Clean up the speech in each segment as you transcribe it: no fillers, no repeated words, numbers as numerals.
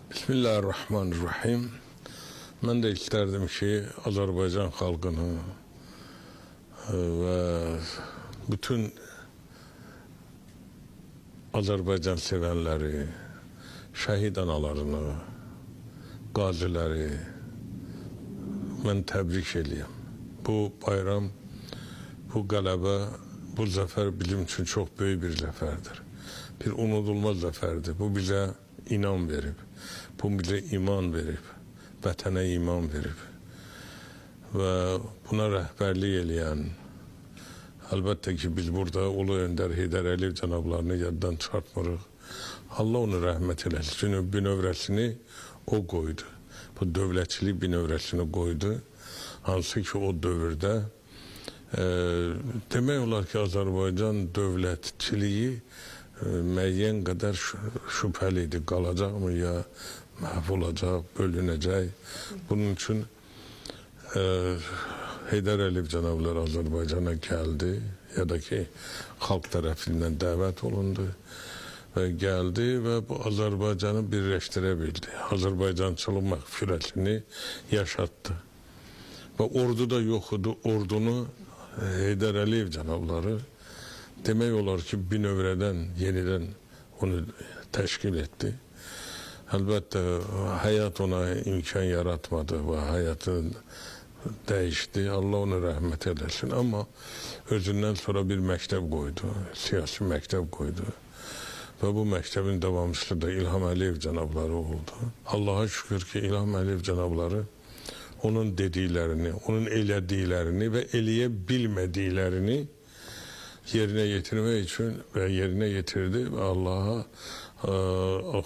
Bismillahirrahmanirrahim. Mən də istərdim ki, Azərbaycan xalqını və bütün Azərbaycan sevənləri, şəhid analarını, qaziləri mən təbrik eləyəm. Bu bayram, bu qələbə, bu zəfər bizim üçün çox böyük bir zəfərdir. Bir unudulmaz zəfərdir. Bu bizə inam verib, bu bizə iman verib, vətənə iman verib. Və buna rəhbərlik eləyən, əlbəttə ki, biz burada Ulu Öndər Heydər Əliyev cənablarını yaddan çıxartmırıq. Allah onu rəhmət eləsin. Çünki bünövrəsini o qoydu. Bu dövlətçilik bünövrəsini qoydu. Hansı ki o dövrdə demək olar ki, Azərbaycan dövlətçiliyi müəyyən qədər şübhəli idi. Qalacaqmı ya məhv olacaq, bölünəcək. Bunun üçün Heydər Əliyev cənabları Azərbaycana gəldi, ya da ki, xalq tərəfindən dəvət olundu və gəldi və bu Azərbaycanı birləşdirə bildi. Azərbaycançılıq məğfirətini yaşatdı. Və ordu da yox idi. Ordunu Heydər Əliyev cənabları demək olar ki, bünövrədən yenidən onu təşkil etdi. Əlbəttə, həyat ona imkan yaratmadı və həyatı dəyişdi. Allah onu rəhmət eləsin. Amma özündən sonra bir məktəb qoydu, siyasi məktəb qoydu. Və bu məktəbin davamçısı da İlham Əliyev cənabları oldu. Allaha şükür ki, İlham Əliyev cənabları onun dediklərini, onun elədiklərini və eləyə bilmədiklərini yerinə yetirmək üçün və yerinə yetirdi və Allaha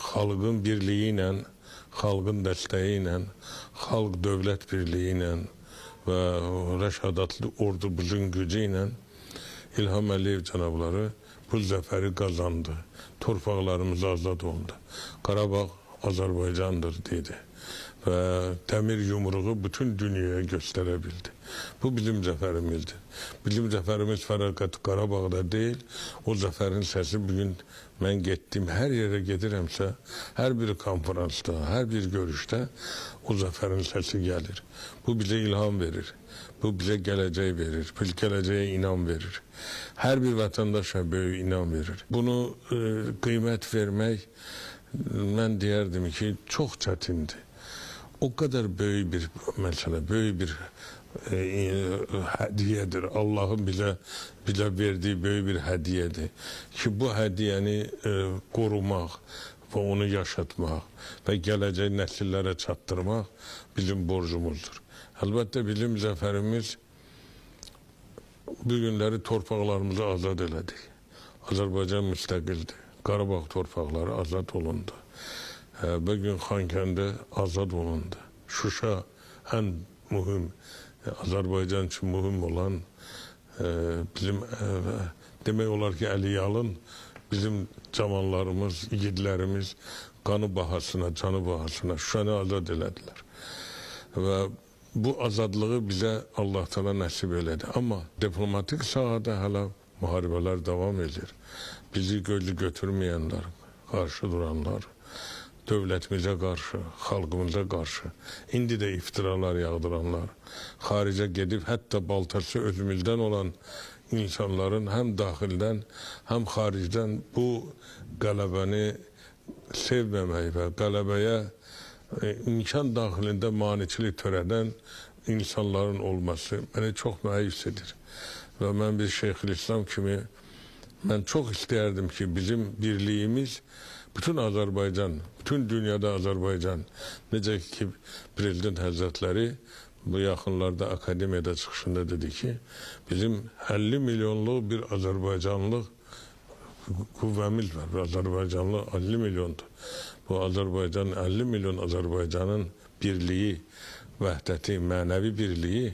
xalqın birliyi ilə, xalqın dəstəyi ilə, xalq dövlət birliyi ilə və rəşadətli ordumuzun gücü ilə İlham Əliyev cənabları bu zəfəri qazandı. Torpaqlarımız azad oldu. Qarabağ Azərbaycandır dedi və dəmir yumruğu bütün dünyaya göstərə bildi. Bu bizim zəfərimizdir. Bizim zəfərimiz fəqət Qarabağda deyil, o zəfərin səsi bugün mən getdiyim hər yerə gedirəmsə, hər bir konferansda, hər bir görüşdə o zəfərin səsi gəlir. Bu bizə ilham verir. Bu bizə gələcək verir. Bu gələcəyə inam verir. Hər bir vətəndaşa böyük inam verir. Bunu qiymət vermək mən deyərdim ki, çox çətindir. O qədər böyük bir məsələ, böyük bir hədiyyədir. Allahın bizə verdiyi böyük bir hədiyyədir ki, bu hədiyyəni qorumaq və onu yaşatmaq və gələcək nəsillərə çatdırmaq bizim borcumuzdur. Əlbəttə bizim zəfərimiz bu günləri torpaqlarımızı azad elədik. Azərbaycan müstəqildir. Qarabağ torpaqları azad olundu. Bugün Xankəndi azad olundu. Şuşa ən mühüm, Azərbaycan üçün mühüm olan bizim demək olar ki, Əliyalın bizim cavanlarımız, igidlərimiz qanı bahasına, canı bahasına Şuşanı azad elədilər. Və bu azadlığı bizə Allah Teala nəsib elədi. Amma diplomatik sahədə hələ müharibələr davam edir. Bizi gözlü götürməyənlər, qarşı duranlar, dövlətimizə qarşı, xalqımıza qarşı, indi də iftiralar yağdıranlar, xaricə gedib hətta baltası özümüzdən olan insanların həm daxildən, həm xaricdən bu qələbəni sevməmək və qələbəyə imkan daxilində maneçilik törədən insanların olması məni çox məyus edir. Və mən bir Şeyxülislam kimi mən çox istərdim ki, bizim birliyimiz bütün Azərbaycan, bütün dünyada Azərbaycan, necə ki Prezident Həzrətləri bu yaxınlarda akademiyada çıxışında dedi ki, bizim 50 milyonluq bir Azərbaycanlıq qüvvəmiz var. Azərbaycanlı 50 milyondur. Bu Azərbaycan 50 milyon Azərbaycanın birliyi, vəhdəti, mənəvi birliyi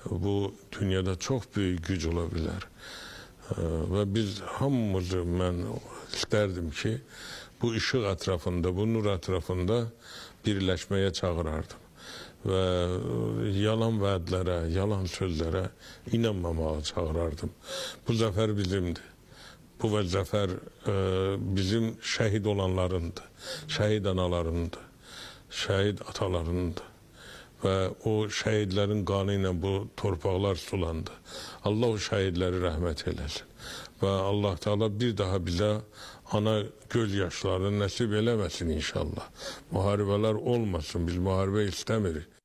bu dünyada çox böyük güc ola bilər. Və biz hamımızı mən istərdim ki, bu işıq ətrafında, bu nur ətrafında birləşməyə çağırardım. Və yalan vədlərə, yalan sözlərə inanmamağa çağırardım. Bu zəfər bizimdir. Bu və zəfər bizim şəhid olanlarındır, şəhid analarındır. şəhid atalarınındır. Və o şəhidlərin qanı ilə bu torpaqlar sulandı. Allah o şəhidləri rəhmət eləsin. Və Allah Teala bir daha bizə ana göz yaşlarını nəsib eləməsin inşallah. Müharibələr olmasın. Biz müharibə istəmirik.